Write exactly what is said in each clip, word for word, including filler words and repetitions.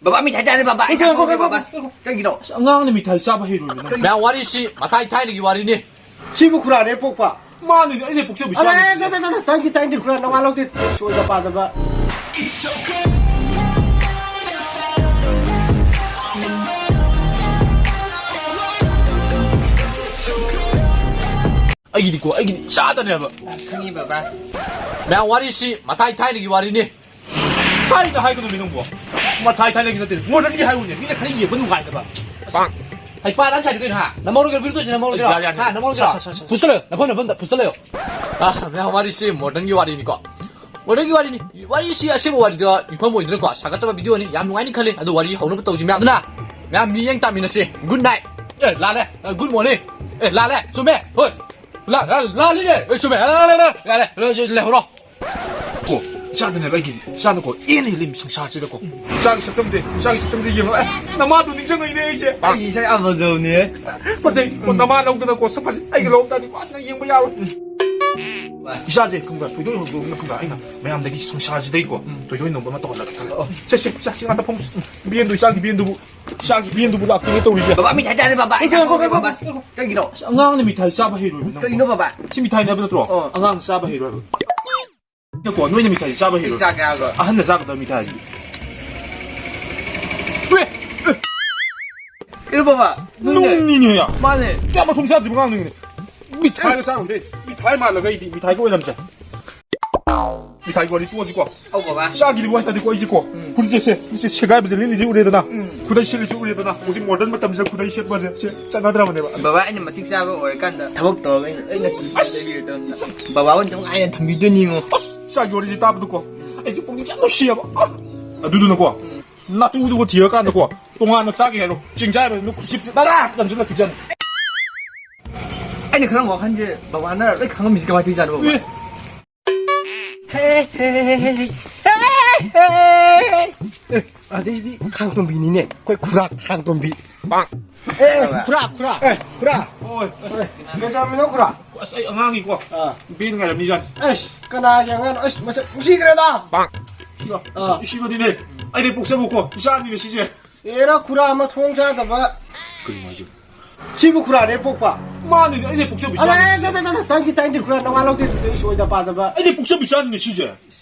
ꯕꯕꯥ, ꯃꯤꯊꯥꯏ ꯆꯥꯁꯦ, ꯕꯕꯥ꯫ ꯑꯩ ꯉꯥꯏꯈꯣ, ꯉꯥꯏꯈꯣ, ꯈꯪꯗꯦ, ꯉꯥꯏꯈꯣ, ꯕꯕꯥ꯫ ꯉꯥꯏꯈꯣ꯫ ꯀꯩꯒꯤꯅꯣ? ꯑꯁ, ꯑꯉꯥꯡꯅ ꯃꯤꯊꯥꯏ ꯆꯥꯕ ꯍꯩꯔꯣꯏꯕ ꯅꯪ꯫ ꯃꯌꯥꯝ, ꯋꯥꯔꯤꯁꯤ ꯃꯊꯥꯏ ꯊꯥꯏꯅꯒꯤ ꯋꯥꯔꯤꯅꯤ꯫ ꯁꯤꯕꯨ ꯈꯨꯔꯥꯅꯦ ꯄꯣꯛꯄ꯫ ꯃꯥꯅꯦ, ꯑꯩꯅ ꯄꯣꯛꯆꯕ ꯑꯔꯦ, ꯏꯆꯥꯅꯤ꯫ ꯑꯔꯦ, ꯑꯔꯦ, ꯑꯔꯦ, ꯑꯔꯦ, ꯇꯥꯏꯟꯗꯤ, ꯇꯥꯏꯟꯗꯤ ꯈꯨꯔꯥ, ꯅꯋꯥ ꯂꯧꯗꯦ꯫ ꯁꯣꯏꯗ ꯄꯥꯗꯕ꯫ ꯑꯩꯒꯤꯗꯤꯀꯣ, ꯑꯩꯒꯤꯗꯤ ꯏꯆꯥꯗꯅꯦꯕ꯫ ꯈꯪꯉꯤ, ꯕꯕꯥ꯫ ꯃꯌꯥꯝ, ꯋꯥꯔꯤꯁꯤ ꯃꯊꯥꯏ ꯊꯥꯏꯅꯒꯤ ꯋꯥꯔꯤꯅꯤ꯫ ꯊꯥꯏꯅ ꯍꯥꯏꯒꯅꯨꯃꯤ ꯅꯪꯕꯣ꯫ ꯃꯊꯥꯏ ꯊꯥꯏꯅꯒꯤ ꯅꯠꯇꯦ, ꯃꯣꯗꯔꯟꯒꯤ ꯍꯥꯏꯌꯨꯅꯦ, ꯃꯤꯅ ꯈꯔ ꯌꯦꯡꯕ ꯅꯨꯡꯉꯥꯏꯅꯕ꯫ ꯄꯥꯡ꯫ ꯍꯩꯄꯥꯗ ꯁꯥꯏꯗꯣ ꯀꯩꯅꯣ, ꯍꯥ? ꯅꯃꯧꯔꯒ ꯕꯤꯔꯨ ꯇꯧꯁꯤ, ꯅꯃꯧꯔꯒ꯫ ꯌꯥꯔꯦ, ꯌꯥꯔꯦ꯫ ꯍꯥ, ꯅꯃꯧꯔꯒ? ꯁꯥ, ꯁꯥ, ꯁꯥ, ꯁꯥ꯫ ꯐꯨꯁꯇ ꯂꯩꯌꯣ, ꯅꯐꯝ, ꯅꯐꯝꯗ ꯐꯨꯁꯇ ꯂꯩꯌꯣ꯫ ꯑꯥ, ꯃꯌꯥꯝ, ꯋꯥꯔꯤꯁꯤ ꯃꯣꯗꯔꯟꯒꯤ ꯋꯥꯔꯤꯅꯤꯀꯣ꯫ ꯃꯣꯗꯔꯟꯒꯤ ꯋꯥꯔꯤꯅꯤ꯫ ꯋꯥꯔꯤꯁꯤ ꯑꯁꯦꯡꯕ ꯋꯥꯔꯤꯗ ꯌꯨꯝꯐꯝ ꯑꯣꯏꯗꯅꯀꯣ, ꯁꯥꯒꯠꯆꯕ ꯚꯤꯗꯤꯑꯣꯅꯤ꯫ ꯌꯥꯝ ꯅꯨꯡꯉꯥꯏꯅꯤ ꯈꯜꯂꯤ꯫ ꯑꯗꯣ ꯋꯥꯔꯤ ꯍꯧꯅꯕ ꯇꯧꯁꯤ ꯃꯌꯥꯝꯗꯨꯅ꯫ ꯃꯌꯥꯝ ꯃꯤꯠꯌꯦꯡ ꯇꯥꯃꯤꯟꯅꯁꯤ꯫ Good night꯫ ꯑꯦ, ꯂꯥꯜꯂꯦ꯫ ꯑ, good morning꯫ ꯑꯦ, ꯂꯥꯜꯂꯦ꯫ ꯆꯨꯝꯃꯦ꯫ ꯍꯣꯏ꯫ ꯂꯥ-, ꯂꯥ-, ꯂꯥꯜꯂꯤꯅꯦ꯫ ꯑꯦ, ꯆꯨꯝꯃꯦ꯫ ꯂꯥꯜꯂꯦ, ꯂꯥꯜꯂꯦ꯫ ꯌꯥꯔꯦ꯫ ꯂꯩꯍꯧꯔꯣ꯫ ꯀꯣ, ꯏꯆꯥꯗꯅꯦꯕ ꯑꯩꯒꯤꯗꯤ꯫ ꯏꯆꯥꯅꯀꯣ, ꯏꯅ ꯍꯦꯜꯂꯤ ꯁꯪꯁꯥꯔꯁꯤꯗꯀꯣ꯫ ꯏꯆꯥꯒꯤ ꯁꯛꯇꯝꯁꯦ, ꯏꯆꯥꯒꯤ ꯁꯛꯇꯝꯁꯦ ꯌꯦꯡꯉꯣ꯫ ꯑꯦ, ꯅꯃꯥꯗꯣ ꯅꯤꯡꯁꯤꯡꯉꯛꯏꯅꯦ ꯑꯩꯁꯦ꯫ ꯑꯩꯒꯤ ꯏꯆꯥ ꯌꯥꯝ ꯐꯖꯕꯅꯦ꯫ ꯐꯖꯩ꯫ ꯀꯣ, ꯅꯃꯥ ꯂꯧꯗꯅꯀꯣ, ꯁꯛ ꯐꯖꯩ꯫ ꯑꯩꯒꯤ ꯂꯧꯔꯝ ꯇꯥꯔꯗꯤ ꯃꯥꯁꯤꯅ ꯌꯦꯡꯕ ꯌꯥꯔꯣꯏ꯫ ꯏꯆꯥꯁꯦ ꯈꯪꯕ꯭ꯔꯥ, ꯊꯣꯏꯗꯣꯏ ꯍꯧꯗꯣꯛꯑꯒ ꯈꯪꯕ꯭ꯥꯔ, ꯑꯩꯅ ꯃꯌꯥꯝꯗꯒꯤ ꯁꯪꯁꯥꯔꯁꯤꯗꯩꯀꯣ, ꯎꯝ, ꯊꯣꯏꯗꯣꯏ ꯍꯦꯟꯗꯣꯛꯄ ꯑꯃ ꯇꯧꯍꯜꯂꯒꯦ ꯈꯜꯂꯦ꯫ ꯑꯣ꯫ ꯁꯦ, ꯁꯦ, ꯏꯆꯥꯁꯤ ꯉꯥꯛꯇ ꯐꯝꯁꯤ꯫ ꯕꯦꯟꯗꯨ, ꯏꯆꯥꯒꯤ ꯕꯦꯟꯗꯨꯕꯨ, ꯏꯆꯥꯒꯤ ꯕꯦꯟꯗꯨꯕꯨ ꯂꯥꯛꯇꯣꯏꯅꯦ ꯇꯧꯔꯤꯁꯦ꯫ ꯕꯕꯥ, ꯃꯤꯊꯥꯏ ꯆꯥꯁꯦ, ꯕꯕꯥ꯫ ꯑꯩ ꯉꯥꯏꯈꯣ, ꯉꯥꯏꯈꯣ, ꯈꯪꯗꯦ, ꯕꯕꯥ꯫ ꯉꯥꯏꯈꯣ꯫ ꯀꯩꯒꯤꯅꯣ? ꯑꯁ, ꯑꯉꯥꯡꯅ ꯃꯤꯊꯥꯏ ꯆꯥꯕ ꯍꯩꯔꯣꯏꯕ ꯅꯪꯕꯣ꯫ ꯀꯩꯅꯣ, ꯕꯕꯥ? ꯁꯤ ꯃꯤꯊꯥꯏꯅꯦ ꯍꯥꯏꯕ ꯅꯠꯇ꯭ꯔꯣ? ꯑꯣ꯫ ꯑꯉꯥꯡꯅ ꯆꯥꯕ ꯍꯩꯔꯣꯏ ꯍꯥꯏꯕ꯫ ꯅꯀꯣ, ꯅꯣꯏꯅ ꯃꯤꯊꯥꯏꯁꯦ ꯆꯥꯕ ꯍꯩꯔꯣꯏ꯫ ꯑꯩ ꯆꯥꯒꯦ ꯍꯥꯏꯕ꯫ ꯑꯍꯟꯅ ꯆꯥꯒꯗꯕ ꯃꯤꯊꯥꯏꯁꯤꯗꯤ꯫ ꯑꯦ! ꯀꯩꯅꯣ, ꯕꯕꯥ? ꯅꯨꯡꯅꯦ꯫ ꯅꯨꯡꯅꯤꯅꯦ ꯌꯥ꯫ ꯃꯥꯅꯦ꯫ ꯀꯌꯥ ꯃꯊꯣꯡ ꯆꯥꯗ꯭ꯔꯤꯕ ꯑꯉꯥꯡꯅꯣ ꯌꯦꯡꯉꯨꯅꯦ꯫ ꯃꯤꯊꯥꯏꯒ ꯆꯥꯔꯨꯗꯦ꯫ ꯃꯤꯊꯥꯏ ꯃꯥꯜꯂꯒ ꯑꯩꯗꯤ ꯃꯤꯊꯥꯏꯒ ꯑꯣꯏꯔꯝꯗ꯭ꯔꯦ꯫ ꯃꯤꯊꯥꯏꯒꯤ ꯋꯥꯔꯤ ꯇꯣꯛꯑꯁꯤꯀꯣ꯫ ꯑꯧ, ꯕꯕꯥ꯫ ꯆꯥꯈꯤꯗꯕ ꯍꯥꯏꯇꯥꯔꯗꯤꯀꯣ ꯑꯩꯁꯦꯀꯣ꯫ ꯎꯝ꯫ ꯐꯨꯔꯤꯠꯁꯦ ꯁꯦ, ꯐꯨꯔꯤꯠꯁꯦ ꯁꯦꯒꯥꯏꯕꯁꯦ ꯂꯤꯠꯂꯤꯁꯦ ꯎꯔꯦꯗꯅ꯫ ꯎꯝ꯫ ꯈꯨꯗꯩ ꯁꯦꯠꯂꯤꯁꯦ ꯎꯔꯦꯗꯅ꯫ ꯍꯧꯖꯤꯛ ꯃꯣꯗꯔꯟ ꯃꯇꯝꯁꯤꯗ ꯈꯨꯗꯩ ꯁꯦꯠꯄꯁꯦ ꯁꯦ ꯆꯠꯅꯗ꯭ꯔꯕꯅꯦꯕ꯫ ꯕꯕꯥ, ꯑꯩꯅ ꯃꯇꯤꯛ ꯆꯥꯕ ꯑꯣꯏꯔꯀꯥꯟꯗ ꯊꯕꯛ ꯇꯧꯔꯒ ꯑꯩꯅ, ꯑꯩꯅ ꯂꯩꯕꯤꯔꯗꯧꯅꯤ꯫ ꯕꯕꯥ ꯍꯣꯏ ꯅꯨꯡꯉꯥꯏꯅ ꯊꯝꯕꯤꯗꯣꯏꯅꯤꯉꯣ꯫ ꯑꯁ, ꯏꯆꯥꯒꯤ ꯋꯥꯔꯤꯁꯦ ꯇꯥꯕꯗꯀꯣ ꯑꯩꯁꯦ ꯄꯨꯛꯅꯤꯡ ꯌꯥꯝ ꯅꯨꯡꯁꯤꯌꯦꯕ꯫ ꯑ, ꯑꯗꯨꯗꯨꯅꯀꯣ, ꯎꯝ꯫ ꯅꯥꯇꯨꯗꯨꯒ ꯊꯤꯔꯀꯥꯟꯗꯀꯣ ꯇꯣꯉꯥꯟꯅ ꯆꯥꯒꯦ ꯍꯥꯏꯔꯣ꯫ ꯆꯤꯡꯖꯥꯏꯕ ꯅꯨꯡꯁꯤꯠꯁꯦ ꯇꯔꯥ ꯀꯟꯁꯤꯜꯂꯛꯈꯤꯖꯥꯠꯅꯤ꯫ ꯑꯩꯅ ꯈꯔ ꯋꯥꯈꯜꯁꯦ ꯕꯕꯥꯅ ꯂꯣꯏ ꯈꯪꯉꯝꯃꯤꯁꯦ ꯀꯃꯥꯏꯅ ꯇꯧꯔꯤꯖꯥꯠꯅꯣ, ꯕꯕꯥ? ꯑꯦ꯫ ꯍꯦ, ꯍꯦ, ꯍꯦ, ꯍꯦ, ꯍꯦ꯫ ꯍꯦ, ꯍꯦ, ꯍꯦ, ꯍꯦ꯫ ꯑꯦ, ꯑꯗꯩꯗꯤ ꯈꯥꯡꯇꯣꯝꯕꯤꯅꯤꯅꯦ, ꯑꯩꯈꯣꯏ ꯈꯨꯔꯥ ꯈꯥꯡꯇꯣꯝꯕꯤ꯫ ꯑꯦ, ꯈꯨꯔꯥ, ꯈꯨꯔꯥ, ꯑꯦ, ꯈꯨꯔꯥ꯫ ꯍꯣꯏ꯫ ꯑꯦ, ꯀꯩꯗꯧꯔꯝꯃꯤꯅꯣ, ꯈꯨꯔꯥ? ꯑꯁ, ꯑꯩ ꯑꯉꯥꯡꯒꯤꯀꯣ, ꯑꯥ꯫ ꯕꯦꯟ ꯉꯥꯏꯔꯝꯃꯤꯖꯥꯠꯅꯤ꯫ ꯑꯁ, ꯀꯅꯥꯒꯤ ꯑꯉꯥꯡꯅꯣ? ꯑꯁ, ꯃꯁꯛ ꯅꯨꯡꯁꯤꯈ꯭ꯔꯦꯗ꯫ ꯑꯥ꯫ ꯏꯁꯤꯕꯗꯤꯅꯦ, ꯑꯩꯅ ꯄꯣꯛꯆꯕꯀꯣ ꯏꯆꯥꯅꯤꯅꯦ ꯁꯤꯁꯦ꯫ ꯑꯦꯔꯥ, ꯈꯨꯔꯥ ꯃꯊꯣꯡ ꯆꯥꯗꯕ꯫ ꯀꯔꯤꯅꯣ ꯍꯥꯏꯁꯤꯕꯣ? ꯁꯤꯕꯨ ꯈꯨꯔꯥꯗꯩ ꯄꯣꯛꯄ? ꯃꯥꯅꯤꯅꯦ, ꯑꯩꯅ ꯄꯣꯛꯆꯕ ꯑꯂꯥꯏ, ꯏꯆꯥꯅꯤ꯫ ꯇ-, ꯇ-, ꯇ-, ꯇ-, ꯇꯥꯏꯗꯦ, ꯇꯥꯏꯗꯦ, ꯈꯨꯔꯥ ꯅꯋꯥ ꯂꯧꯗꯦ, ꯑꯗꯨꯗꯤ ꯑꯩꯁꯨ ꯑꯣꯏꯗ ꯄꯥꯗꯕ꯫ ꯑꯩꯅ ꯄꯣꯛꯆꯕ ꯏꯆꯥꯅꯤꯅꯦ ꯁꯤꯁꯦ꯫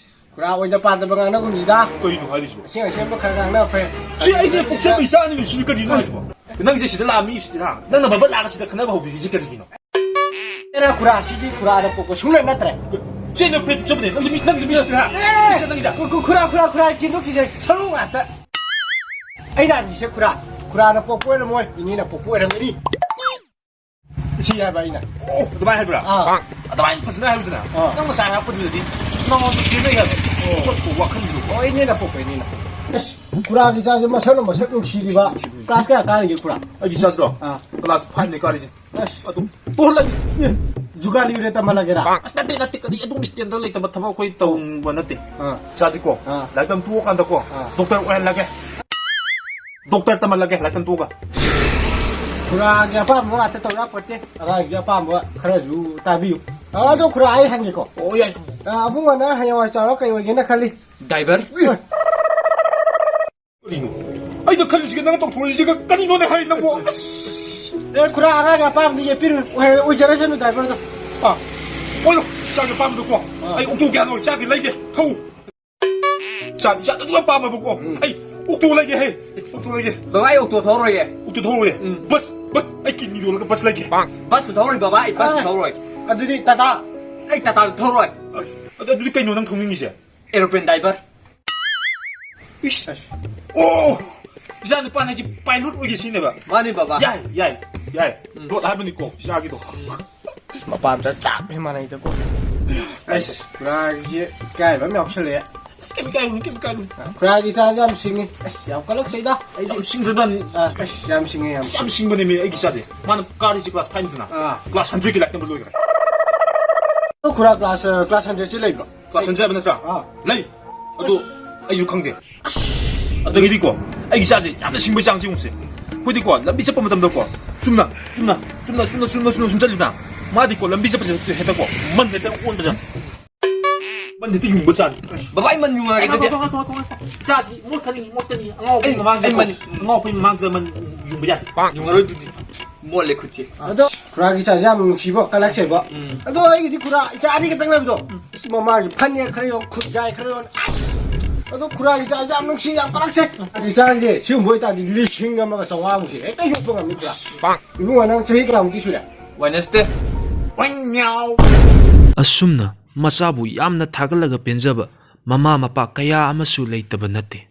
ꯈꯨꯔꯥ ꯑꯣꯏꯗ ꯄꯥꯗꯕ ꯉꯥꯡꯅꯒꯨꯝꯁꯤꯗ꯫ ꯀꯩꯅꯣ ꯍꯥꯏꯔꯤꯁꯤꯕꯣ? ꯑꯁꯦꯡ ꯑꯁꯦꯡꯕ ꯈꯔ ꯉꯥꯡꯅ ꯐꯩ꯫ ꯁꯤ ꯑꯩꯅ ꯄꯣꯛꯆꯕ ꯏꯆꯥꯅꯤꯅꯦ ꯁꯤꯗꯤ ꯀꯔꯤꯅꯣ ꯍꯥꯏꯁꯤꯕꯣ? ꯅꯪꯁꯦ ꯁꯤꯗ ꯂꯥꯛꯑ ꯃꯤ ꯎꯁꯤꯠꯇ꯭ꯔꯥ? ꯅꯪꯅ ꯕꯕꯠ ꯂꯥꯛꯑꯒ ꯁꯤꯗ ꯈꯠꯅꯕ ꯍꯧꯕꯤꯔꯤꯁꯦ ꯀꯔꯤꯒꯤꯅꯣ? ꯑꯦꯔꯥ, ꯈꯨꯔꯥ, ꯁꯤꯗꯤ ꯈꯨꯔꯥꯗ ꯄꯣꯛꯄ ꯁꯨꯡꯂꯩ ꯅꯠꯇ꯭ꯔꯦ꯫ ꯁꯤ ꯑꯩꯅ ꯐꯦꯠ ꯆꯨꯞꯄꯅꯦ꯫ ꯅꯪꯁꯦ ꯃꯤ, ꯅꯪꯁꯦ ꯃꯤ ꯎꯁꯤꯠꯇ꯭ꯔꯥ? ꯑꯦ! ꯁꯤ ꯅꯪꯁꯦ꯫ ꯈꯨ-, ꯈꯨ-, ꯈꯨꯔꯥ, ꯈꯨꯔꯥ, ꯈꯨꯔꯥ, ꯀꯤꯟꯗꯣꯛꯈꯤꯁꯦ ꯁꯔꯨ ꯉꯥꯛꯇ꯫ ꯑꯩꯅ ꯍꯥꯏꯕꯁꯦ ꯈꯨꯔꯥ, ꯈꯨꯔꯥꯅ ꯄꯣꯛꯄ ꯑꯣꯏꯔꯝꯃꯣꯏ, ꯏꯅꯦꯅ ꯄꯣꯛꯄ ꯑꯣꯏꯔꯝꯒꯅꯤ꯫ ꯁꯤ ꯍꯥꯏꯕ ꯑꯩꯅ꯫ ꯑꯣ, ꯑꯗꯨꯃꯥꯏꯅ ꯍꯥꯏꯕ꯭ꯔꯥ? ꯑꯥ꯫ ꯑꯗꯨꯃꯥꯏꯅ ꯐꯖꯅ ꯍꯥꯏꯕꯗꯨꯅ꯫ ꯑꯥ꯫ ꯅꯪ ꯉꯁꯥꯏ ꯍꯥꯏꯔꯛꯄꯗꯨꯗꯗꯤ ꯅꯉꯣꯟꯗ ꯆꯦꯟꯅꯩ ꯍꯥꯏꯕ꯫ ꯑꯣ꯫ ꯋꯥꯈꯜꯁꯤꯗ꯫ ꯑꯣ, ꯏꯅꯦꯅ ꯄꯣꯛꯄ, ꯏꯅꯦꯅ ꯄꯣꯛꯄ꯫ ꯑꯁ, ꯈꯨꯔꯥꯒꯤ ꯏꯆꯥꯁꯦ ꯃꯁꯛꯅ ꯃꯁꯛ ꯅꯨꯡꯁꯤꯔꯤꯕ꯫ ꯀ꯭ꯂꯥꯁ ꯀꯌꯥ ꯀꯥꯔꯤꯒꯦ ꯈꯨꯔꯥ? ꯑꯩꯒꯤ ꯏꯆꯥꯁꯤꯔꯣ? ꯑꯥ꯫ ꯀ꯭ꯂꯥꯁ ꯐꯥꯏꯚꯅꯦ ꯀꯥꯔꯤꯁꯦ꯫ ꯑꯁ꯫ ꯑꯗꯨ ꯇꯣꯛꯍꯜꯂꯒꯦ꯫ ꯑꯦ, ꯖꯨꯒꯥꯂꯤ ꯑꯣꯏꯅ ꯇꯝꯍꯜꯂꯒꯦꯔꯥ? ꯑꯁ, ꯅꯠꯇꯦ, ꯅꯠꯇꯦ, ꯀꯔꯤ ꯑꯗꯨꯝ ꯁ꯭ꯇꯦꯟꯗꯔ ꯂꯩꯇꯕ ꯊꯕꯛ ꯑꯩꯈꯣꯏ ꯇꯧꯕ ꯅꯠꯇꯦ꯫ ꯑꯥ꯫ ꯏꯆꯥꯁꯤꯀꯣ, ꯑꯥ꯫ ꯂꯥꯏꯔꯤꯛ ꯇꯝ ꯇꯣꯛꯑꯀꯥꯟꯗꯀꯣ, ꯑꯥ꯫ ꯗꯣꯛꯇꯔ ꯑꯣꯏꯍꯜꯂꯒꯦ꯫ ꯗꯣꯛꯇꯔ ꯇꯝꯍꯜꯂꯒꯦ, ꯂꯥꯏꯔꯤꯛ ꯇꯝ ꯇꯣꯛꯑꯒ꯫ ꯈꯨꯔꯥꯒꯤ ꯑꯄꯥꯝꯕ ꯉꯥꯛꯇ ꯇꯧ ꯌꯥꯄꯣꯠꯇꯦ꯫ ꯑꯉꯥꯡꯒꯤ ꯑꯄꯥꯝꯕ ꯈꯔꯁꯨ ꯇꯥꯕꯤꯌꯨ꯫ ꯑꯥ, ꯑꯗꯣ ꯈꯨꯔꯥ, ꯑꯩ ꯍꯪꯒꯦꯀꯣ꯫ ꯑꯣ, ꯌꯥꯏ꯫ ꯑꯥ, ꯑꯕꯨꯡꯉꯣꯅ ꯍꯌꯦꯡꯋꯥꯏ ꯆꯥꯎꯔ ꯀꯩ ꯑꯣꯏꯒꯦꯅ ꯈꯜꯂꯤ? ꯗ꯭ꯔꯥꯏꯚꯔ꯫ ꯀꯔꯤꯅꯣ? ꯑꯩꯅ ꯈꯜꯂꯤꯁꯤꯒ ꯅꯪ ꯇꯧꯊꯣꯔꯛꯏꯁꯤꯒ ꯀꯔꯤꯅꯣꯅꯦ ꯍꯥꯏ ꯅꯪꯕꯣ? ꯑꯁ! ꯑꯦ, ꯈꯨꯔꯥ, ꯑꯉꯥꯡꯒꯤ ꯑꯄꯥꯝꯕꯗ ꯌꯦꯠꯄꯤꯔꯨꯅꯨ꯫ ꯑꯣꯏ-, ꯑꯣꯏꯖꯔꯁꯅꯨ ꯗ꯭ꯔꯥꯏꯚꯔꯗꯣ꯫ ꯑꯥ, ꯑꯣꯏꯔꯣ, ꯏꯆꯥꯒꯤ ꯑꯄꯥꯝꯕꯗꯀꯣ꯫ ꯑꯥ꯫ ꯑꯩ ꯑꯣꯛꯇꯣ ꯀꯌꯥꯅꯣ ꯏꯆꯥꯒꯤ ꯂꯩꯒꯦ꯫ ꯊꯧ꯫ ꯏꯆꯥ, ꯏꯆꯥ ꯑꯗꯨꯒ ꯄꯥꯝꯃꯕꯀꯣ꯫ ꯎꯝ꯫ ꯑꯩ ꯑꯣꯛꯇꯣ ꯂꯩꯒꯦ ꯍꯦ꯫ ꯑꯣꯛꯇꯣ ꯂꯩꯒꯦ꯫ ꯕꯕꯥ, ꯑꯩ ꯑꯣꯛꯇꯣ ꯊꯧꯔꯣꯏꯌꯦ꯫ ꯑꯣꯛꯇꯣ ꯊꯧꯔꯣꯏꯌꯦ꯫ ꯎꯝ꯫ ꯕꯁ, ꯕꯁ, ꯑꯩ ꯀꯤꯗꯅꯤ ꯌꯣꯜꯂꯒ ꯕꯁ ꯂꯩꯒꯦ꯫ ꯕꯁꯁꯨ ꯊꯧꯔꯣꯏ ꯕꯕꯥ, ꯑꯩ ꯕꯁꯁꯨ ꯑꯥ꯫ ꯊꯧꯔꯣꯏ꯫ ꯑꯗꯨꯗꯤ ꯇꯥꯇꯥ꯫ ꯑꯩ ꯇꯥꯇꯥ ꯊꯧꯔꯣꯏ꯫ ꯑꯗꯨ, ꯑꯗꯨꯗꯤ ꯀꯩꯅꯣ ꯅꯪ ꯊꯧꯅꯤꯡꯉꯤꯁꯦ? Aeroplane driver. ꯏꯁ! ꯑꯣ! ꯏꯆꯥ ꯅꯨꯄꯥꯅ ꯍꯥꯏꯁꯦ ꯄꯥꯏꯂꯣꯠ ꯑꯣꯏꯒꯦ ꯁꯤꯅꯦꯕ? ꯃꯥꯅꯤ, ꯕꯕꯥ꯫ ꯌꯥꯏ, ꯌꯥꯏ, ꯌꯥꯏ꯫ ꯎꯝ꯫ ꯄꯥꯏꯂꯣꯠ ꯍꯥꯏꯕꯅꯤꯀꯣ, ꯏꯆꯥꯒꯤꯗꯣ꯫ ꯃꯄꯥꯝꯆꯥ ꯆꯞ ꯍꯦꯛ ꯃꯥꯟꯅꯩꯗꯀꯣ꯫ ꯑꯁ, ꯄꯨꯔꯥ ꯑꯩꯁꯦ ꯏꯀꯥꯏꯕ ꯑꯃ ꯌꯥꯎꯁꯜꯂꯛꯑꯦ꯫ ꯑꯁ, ꯀꯩꯝ ꯏꯀꯥꯏꯔꯨꯅꯨ, ꯀꯩꯝ ꯏꯀꯥꯏꯔꯨꯅꯨ꯫ ꯄꯨꯔꯥꯒꯤ ꯏꯆꯥꯁꯦ ꯌꯥꯝ ꯁꯤꯡꯉꯤ꯫ ꯑꯁ, ꯌꯥꯝ ꯀꯜꯂꯛꯆꯩꯗ ꯑꯩꯗꯤ꯫ ꯌꯥꯝ ꯁꯤꯡꯈ꯭ꯔꯖꯥꯠꯅꯤ꯫ ꯑꯁ, ꯌꯥꯝ ꯁꯤꯡꯉꯦ, ꯌꯥꯝ ꯌꯥꯝ ꯁꯤꯡꯉꯦ꯫ ꯁꯤꯡꯕꯅꯦꯃꯤ ꯑꯩꯒꯤ ꯏꯆꯥꯁꯦ꯫ ꯃꯥꯅ ꯀꯥꯔꯤꯁꯦ ꯀ꯭ꯂꯥꯁ ꯐꯥꯏꯚꯅꯤꯗꯅ꯫ ꯑꯥ꯫ ꯀ꯭ꯂꯥꯁ ꯍꯟꯗ꯭ꯔꯦꯠꯀꯤ ꯂꯥꯏꯔꯤꯛ ꯇꯝꯕ ꯂꯣꯏꯈ꯭ꯔꯦ꯫ ꯑꯗꯣ ꯈꯨꯔꯥ ꯀ꯭ꯂꯥꯁ, ꯑ, ꯀ꯭ꯂꯥꯁ ꯍꯟꯗ꯭ꯔꯦꯠꯁꯦ ꯂꯩꯕ꯭ꯔꯣ? ꯀ꯭ꯂꯥꯁ ꯍꯟꯗ꯭ꯔꯦꯠ ꯍꯥꯏꯕ ꯅꯠꯇ꯭ꯔꯥ? ꯑꯥ꯫ ꯂꯩ꯫ ꯑꯗꯣ ꯑꯩꯁꯨ ꯈꯪꯗꯦ꯫ ꯑꯗꯒꯤꯗꯤꯀꯣ, ꯑꯩꯒꯤ ꯏꯆꯥꯁꯦ ꯌꯥꯝꯅ ꯁꯤꯡꯕꯩ ꯆꯥꯡꯁꯦ ꯌꯦꯡꯉꯨꯁꯦ꯫ ꯑꯩꯈꯣꯏꯗꯤꯀꯣ, ꯂꯝꯕꯤ ꯆꯠꯄ ꯃꯇꯝꯗꯀꯣ, ꯆꯨꯝꯅ, ꯆꯨꯝꯅ, ꯆꯨꯝꯅ, ꯆꯨꯝꯅ, ꯆꯨꯝꯅ, ꯆꯨꯝꯅ ꯁꯨꯝ ꯆꯠꯂꯤꯗꯅ, ꯃꯥꯗꯤꯀꯣ, ꯂꯝꯕꯤ ꯆꯠꯄꯁꯦ ꯍꯦꯛꯇꯀꯣ, ꯃꯟ ꯍꯦꯛꯇ ꯑꯣꯟꯕꯁꯦ꯫ ꯍꯧꯖꯤꯛꯇꯤ ꯌꯨꯡꯕ ꯆꯥꯅꯤ꯫ ꯕꯕꯥ, ꯑꯩ ꯃꯟ ꯌꯨꯡꯉꯛꯑꯒꯦ ꯑꯗꯨꯗꯤ꯫ ꯉꯥꯏꯈꯣ, ꯉꯥꯏꯈꯣ, ꯉꯥꯏꯈꯣ, ꯉꯥꯏꯈꯣ꯫ ꯆꯥꯁꯤ, ꯃꯣꯠꯀꯅꯤ, ꯃꯣꯠꯀꯅꯤ꯫ ꯑꯉꯥꯎꯕꯒꯤ ꯑꯩ, ꯃꯃꯥꯡꯁꯤꯗ ꯑꯩ ꯃꯟ-, ꯃꯟ-, ꯑꯉꯥꯎꯕꯒꯤ ꯃꯃꯥꯡꯁꯤꯗ ꯃꯟ ꯌꯨꯡꯕ ꯌꯥꯗꯦ꯫ ꯌꯨꯡꯉꯔꯣꯏ ꯑꯗꯨꯗꯤ꯫ ꯃꯣꯠꯂꯦ ꯈꯨꯠꯁꯦ꯫ ꯑꯗꯣ ꯈꯨꯔꯥꯒꯤ ꯆꯥꯁꯦ ꯌꯥꯝ ꯅꯨꯡꯁꯤꯕꯣ, ꯀꯜꯂꯛꯁꯦꯕꯣ꯫ ꯎꯝ꯫ ꯑꯗꯣ ꯑꯩꯒꯤꯗꯤ ꯈꯨꯔꯥ ꯏꯆꯥ ꯑꯅꯤ ꯈꯛꯇꯪ ꯂꯩꯕꯗꯣ꯫ ꯎꯝ꯫ ꯑꯁ, ꯃꯃꯥꯒꯤ ꯐꯅꯦꯛ ꯈꯔ ꯌꯣꯟ, ꯈꯨꯠ ꯌꯥꯏ ꯈꯔ ꯌꯣꯟ꯫ ꯑꯁ! ꯑꯗꯣ ꯈꯨꯔꯥꯒꯤ ꯆꯥꯁꯦ ꯌꯥꯝ ꯅꯨꯡꯁꯤ, ꯌꯥꯝ ꯀꯜꯂꯛꯁꯦ꯫ ꯏꯆꯥꯁꯦ ꯁꯤꯒꯨꯝꯕ ꯑꯣꯏꯇꯥꯔꯗꯤ ꯂꯤꯁꯤꯡ ꯑꯃꯒ ꯆꯥꯝꯃꯉꯥꯃꯨꯛꯁꯦ ꯍꯦꯛꯇ ꯌꯣꯛꯄ ꯉꯝꯅꯤ ꯈꯨꯔꯥ꯫ ꯏꯕꯨꯡꯉꯣ, ꯅꯪ ꯆꯍꯤ ꯀꯌꯥꯃꯨꯛꯇꯤ ꯁꯨꯔꯦ? ꯋꯦꯅꯁꯗꯦ꯫ ꯋꯦꯟ ꯃ꯭ꯌꯥꯎ꯫ ꯑꯁꯨꯝꯅ ꯃꯆꯥꯕꯨ ꯌꯥꯝꯅ ꯊꯥꯒꯠꯂꯒ ꯄꯦꯟꯖꯕ ꯃꯃꯥ ꯃꯄꯥ ꯀꯌꯥ ꯑꯃꯁꯨ ꯂꯩꯇꯕ ꯅꯠꯇꯦ꯫